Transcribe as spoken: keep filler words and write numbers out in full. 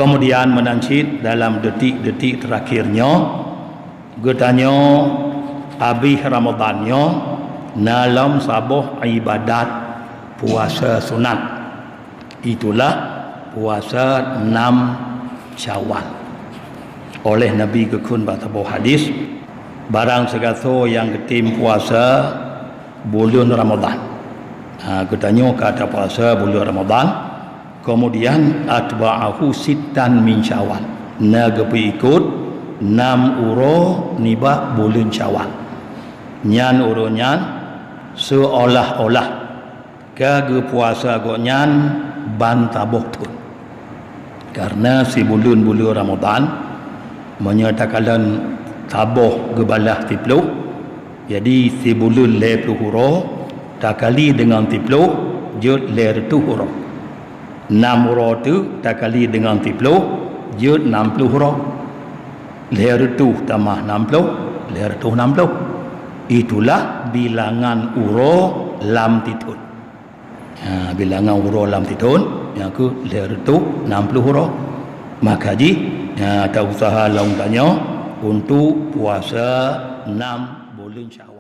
Kemudian meunan cit dalam detik-detik terakhir nyoe, geutanyoe abéh Ramadhan nyoe na lom saboh ibadat puasa sunat. Itulah puasa enam Syawal. Oleh Nabi geukheun bak saboh hadis, barang sigasoe nyang geutem puasa buleuen Ramadhan. Ha, geutanyoe ka tapuasa buleuen Ramadhan, kemudian atba'ahu sittan min Syawal. Na geupeuikot nam uroe nibak buleuen Syawal. Nyan uroe nyan seolah-olah ka geupuasa gobnyan ban saboh thon. Karena sibuleuen buleuen Ramadhan, meunyoe takalon saboh geubalah siploh, jadi sibuleuen lhèe ploh uroe takali deungon siploh jeuet lhèe reutôh uroe. Nam uroe teuk takali deungon siploh jeuet nam ploh uroe. Lhèe reutôh tamah nam ploh, lhèe reutôh nam ploh. Itulah bilangan uroe lam sithon. Ha, bilangan uroe lam sithon, nyang keuh lhèe reutôh nam ploh uroe. Maka jih, ha, ta-usaha lom tanyoe untuk puasa nam buleuen Syawal.